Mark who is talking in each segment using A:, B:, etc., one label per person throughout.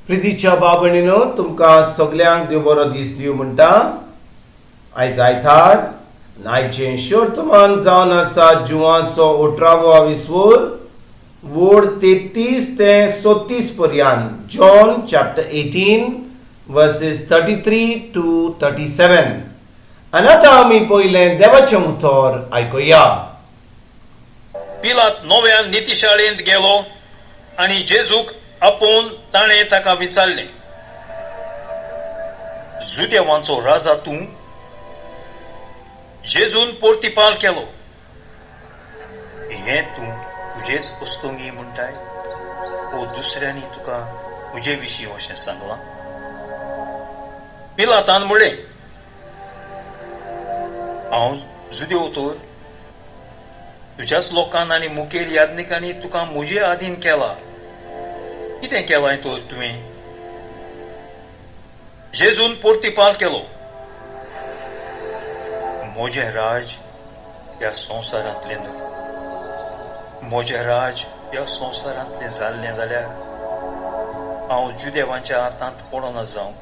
A: प्रितीच्या भाव भयणीनो, तुमकां सगल्यांक देव बरो दीस दिवं म्हणटा. आयज आयतार. आयचें शोर्तमान जावन आसा जुवाचो 18वो विस्वोर, वोड 33 ते 36 पर्यंत, John chapter 18 verses 33 to 37. आनी आतां आमी पयलें देवाचें उतर आयकुया.
B: पिलात नव्या नितीशाळेंत गेलो आनी जेजूक आपोवन ताणें ताका विचारलें, "जुदेवांचो राजा तूं?" जेजून पोर्तिपाल केलो, "हें तूं तुजेच वस्तुंगी म्हणटाय ओ दुसऱ्यांनी तुका म्हजे विशीं अशें सांगलां?" पिलातान म्हणलें, "हांव जुदेव तर? तुज्याच लोकान आनी मुखेल याज्ञिकांनी तुका म्हजे आदीन केला. कितें केलां तर तुवें?" जेजून पोर्तिपाल केलो, "म्हजें राज ह्या संवसारांतलें न्हय. म्हजें राज ह्या संवसारांतलें जाल्लें जाल्यार हांव जुदेवांच्या हातांत पडना जावंक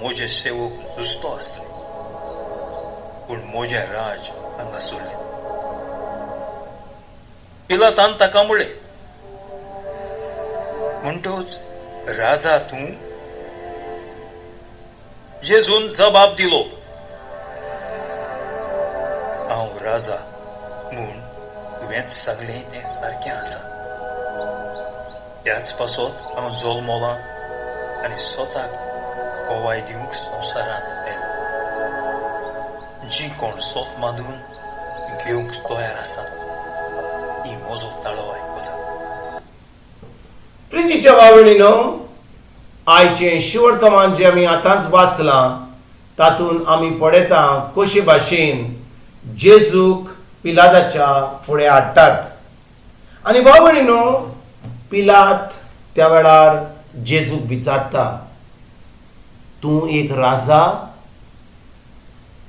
B: म्हजे सेवक जुस्तो आसले. पूण म्हजें राज हांगासरलें." पिलातान ताका म्हणलें, "म्हणटच राजा तूं?" जेजून जबाब दिलो, "हांव राजा म्हूण तुवेंच सांगलें तें सारकें आसा. त्याच पासत हांव जल्मलां आनी स्वताक गवाय दिवंक संवसारांत आयलां. जीं कोण सोत मानून घेवंक तयार आसात ती म्हजो ताळो आयकता."
A: प्रितीच्या भाव भयणीनो, आयचें शिवर्तमान जें आमी आतांच वाचलां, तातूंत आमी पळयता कशे भाशेन जेजूक पिलादाच्या फुडें हाडटात. आनी भाव भयणीनो, पिलात त्या वेळार जेजूक विचारता, "तूं एक राजा?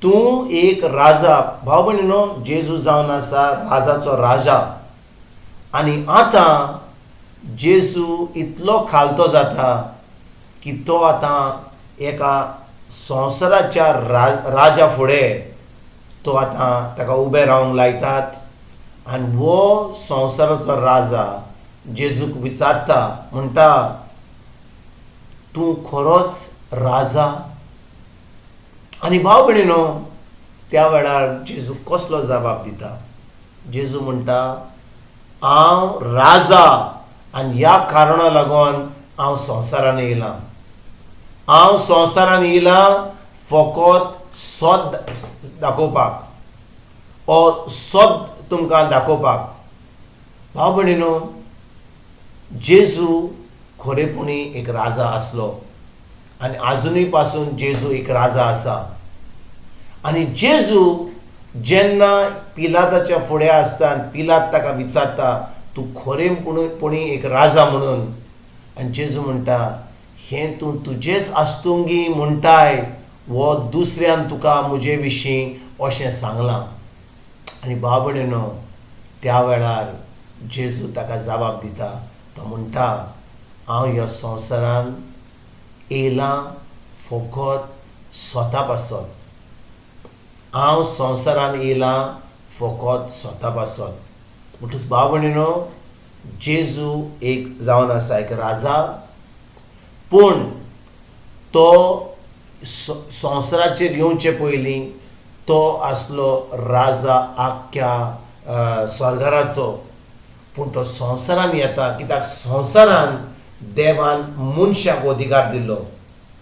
A: तूं एक राजा?" भाव भयणीनो, जेजू जावन आसा राजाचो राजा. आनी आतां जेजू इतलो खालतो जाता की तो आतां एका संवसाराच्या राजा फुडें तो आतां ताका उबें रावंक लायतात. आनी हो संवसाराचो राजा जेजूक विचारता, म्हणटा, "तूं खरोच राजा?" आनी भाव भयणीनो, त्या वेळार जेजू कसलो जबाब दिता? जेजू म्हणटा, "हांव राजा आनी ह्या कारणा लागून हांव संवसारान येयलां. हांव संवसारान येयलां फकत सत दाखोवपाक, हो सत तुमकां दाखोवपाक." भाव भयणीनो, जेजू खरेपणी एक राजा आसलो आनी आजुनूय पासून जेजू एक राजा आसा. आनी जेजू जेन्ना पिलाताच्या फुडें आसता आनी पिलात ताका विचारता, "तूं खरें पुणी एक राजा?" म्हणून, आनी जेजू म्हणटा, "हें तूं तुजेच आस्तुंगी म्हणटाय वो दुसऱ्यान तुका म्हजे विशीं अशें सांगलां?" आनी भाव भयणीनो, त्या वेळार जेजू ताका जबाब दिता. तो म्हणटा, "हांव ह्या संवसारान येयलां फकत स्वता पासत. हांव संवसारान येयलां फकत स्वता पासत." म्हणटच भाव भयणीनो, जेजू एक जावन आसा एक राजा, पूण तो संवसाराचेर येवचे पयलीं तो आसलो राजा आख्ख्या स्वर्गाराचो. पूण तो संवसारान येता कित्याक संवसारान देवान मनशाक अधिकार दिल्लो.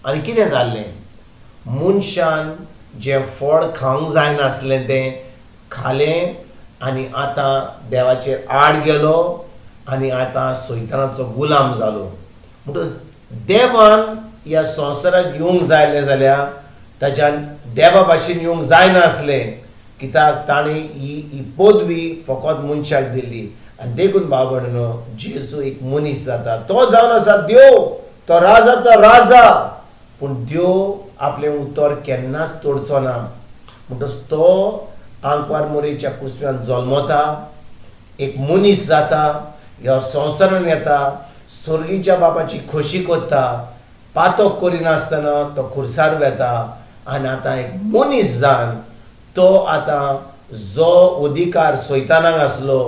A: आनी कितें जाल्लें? मनशान जें फळ खावंक जायनासलें तें खालें आनी आतां देवाचेर आड गेलो आनी आतां सैतानाचो गुलाम जालो. म्हणटच देवान ह्या संवसाराक येवंक जायलें जाल्यार ताच्यान देवा भाशेन येवंक जायनासलें, कित्याक ताणें ही ही पदवी फकत मनशाक दिल्ली. आनी देखून भाव भयणीनो, जेजू एक मनीस जाता. तो जावन आसा देव, तो राजाचो राजा, पूण देव आपलें उतर केन्नाच तोडचो ना. म्हणटच तो आंकवार मोरेच्या कुसव्यान जल्मता, एक मनीस जाता, ह्या संवसारान येता. सोर्गीच्या बापाची खोशी कोत्ता, पातोक करिनासतना तो खुर्सार वेता आनी आतां एक मनीस जावन तो आतां जो अधिकार सैतानाक आसलो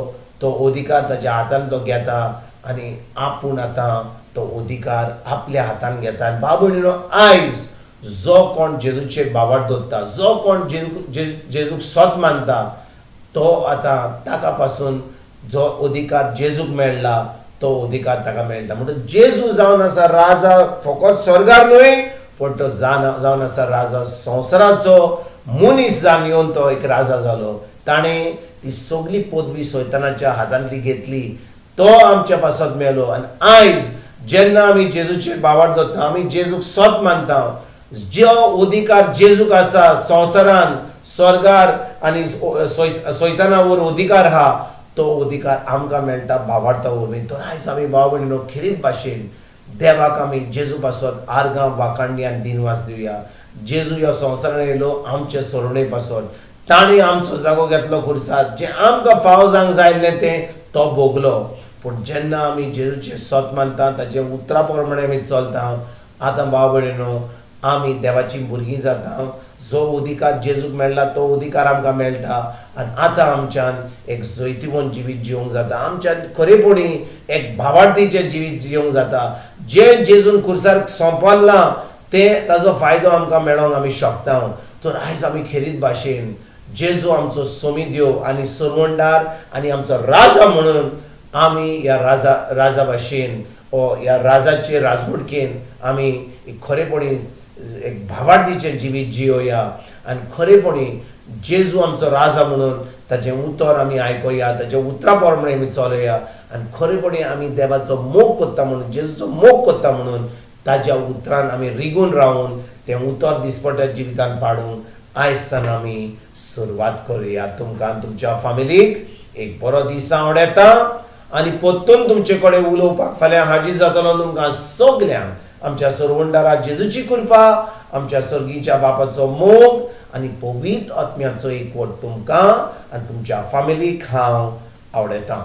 A: तो अधिकार ताच्या हातान तो घेता आनी आपूण आतां तो अधिकार आपल्या हातान घेता. आनी बाबू भयणीनो, आयज जो कोण जेजूचेर भावार्थ दवरता, जो कोण जेजूक सत मानता, तो आतां ताका पासून जो अधिकार जेजूक मेळ्ळा तो अधिकार ताका मेळटा. म्हणटच जेजू जावन आसा राजा फकत स्वर्गार न्हय, पूण तो जावन आसा राजा संवसाराचो. मनीस जावन येवन तो एक राजा जालो. ताणें ती सगली पदवी सैतानाच्या हातांतली घेतली, तो आमच्या पासत मेलो. आनी आयज जेन्ना आमी जेजूचेर भावार्थ दवरता, आमी जेजूक सत मानता, जो अधिकार जेजूक आसा संवसारान स्वर्गार आनी सैताना वयर अधिकार आहा, तो अधिकार आमकां मेळटा भावार्था वरवीं. तर आयज आमी भाव भयणीनो खेरीत भाशेन देवाक आमी जेजू पासत आर्गां वाखाणणी आनी दिनवास दिवया. जेजू ह्या संवसारान येयलो आमचे सोडवणे पासत, ताणें आमचो जागो घेतलो खुर्सार, जें आमकां फाव जावंक जाय आसलें तें तो भोगलो. पूण जेन्ना आमी जेजूचें सत मानता, ताचे उतरा प्रमाणे आमी चलता, आतां भाव भयणीनो आमी देवाचीं भुरगीं जाता. जो अधिकार जेजूक मेळ्ळा तो अधिकार आमकां मेळटा आनी आतां आमच्यान एक जैतिवंत जिवीत जिवंक जाता. आमच्यान खरेपणी एक भावार्थीचें जिवीत जिवंक जाता. जें जेजून खुर्सार सोंपल्लां तें ताजो फायदो आमकां मेळोंक आमी शकता. तर आयज आमी खेरीत भाशेन जेजू आमचो सोमी देव आनी सरवंडार आनी आमचो राजा म्हणून आमी ह्या राजा भाशेन ओ ह्या राजाचे राजवडकेन आमी खरेपणी एक भावार्थीचें जिवीत जियोया आनी खरेपणी जेजू आमचो राजा म्हणून ताचें उतर आमी आयकोया, ताच्या उतरा प्रमाणे आमी चलोया आनी खरेपणी आमी देवाचो मोग करता म्हणून, जेजूचो मोग करता म्हणून ताज्या उतरान आमी रिगून रावून तें उतर दिसपट्या जिवितान पाडून आयजताना आमी सुरवात करुया. तुमकां तुमच्या फामिलीक एक बरो दीस आवडटा आनी परतून तुमचे कडेन उलोवपाक फाल्यां हाजीर जातलो. तुमकां सगल्यांक आमच्या सरवंडारा जेजूची कृपा, आमच्या सर्गीच्या बापाचो मोग आनी पवित्र आत्म्याचो एकवट तुमकां आनी तुमच्या फामिलीक हांव आवडटा.